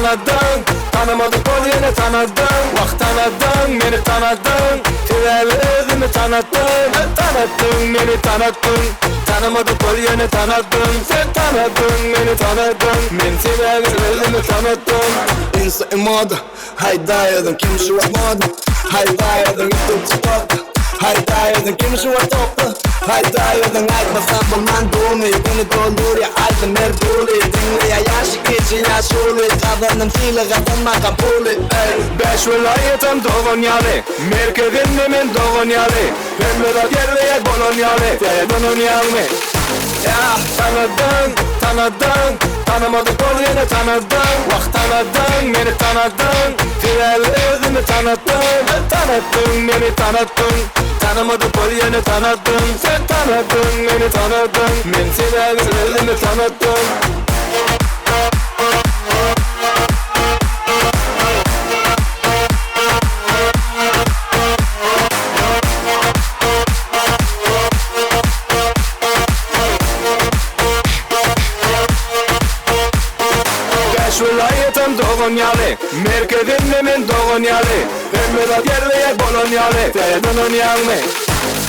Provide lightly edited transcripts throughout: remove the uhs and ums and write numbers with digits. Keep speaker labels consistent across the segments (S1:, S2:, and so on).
S1: tanadyň Tanamadyk bol ýene tanadyň Wah tanadyň meni tanadyň Sebäbi özümi tanatdym Tanatdyň meni tanatdyň Tanamadyk bol ýene tanadyň Sen tanadyň meni tanadyň Men sebäbi özümi tanatdym.
S2: Insta emoda Haýdaýadyň kim şu wagt moda Haýdaýadyň ýutub tiktokda Haýdaýadyň kim şu wagt topda Haýdaýadyň aýtmasam bolman dumy Güni doldurýa aýdym Merduly Diňleýä ýaşy kiçi ýaşuly Gazandym sylag gazanmakam puly eý.
S1: Bäş welaýatam dogan ýaly Merkezinde men dogan ýaly Hemme zat ýerbe-ýer bolan ýaly Sen ynanýaňmy? Ýa, tanadyň, tanadyň, Tanamadyk bol ýene tanadyň Wah, tanadyň, meni tanadyň Sebäbi özümi tanatdym Tanatdyň, meni tanatdyň Tanamadyk bol ýene tanadyň Sen tanadyň, meni tanadyň Men sebäbi özümi tanatdym. Bäş welaýatam dogan ýaly, Merkezinde men dogan ýaly, Hemme zat ýerbe-ýer bolan ýaly, Sen ynanýaňmy?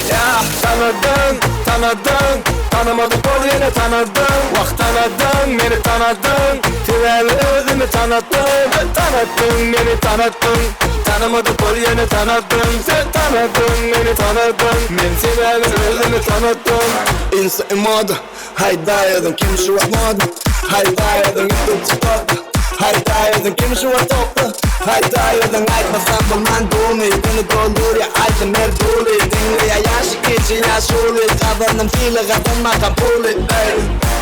S1: Ýa, tanadyň, tanadyň, Tanamadyk bol ýene tanadyň, Wah, tanadyň, meni tanadyň, Sebäbi özümi tanatdym, Tanatdyň, meni tanatdyň, Tanamadyk bol ýene tanadyň, Sen tanadyň, meni tanadyň, Men sebäbi özümi tanatdym.
S2: Insta emoda Haýdaýadyň kim şu wagt moda Haýdaýadyň ýutub tiktokda Haýdaýadyň kim şu wagt topda Haýdaýadyň aýtmasam bolman dumy Güni doldurýa aýdym Merduly Diňleýä ýaşy kiçi ýaşuly Gazandym sylag gazanmakam puly eý.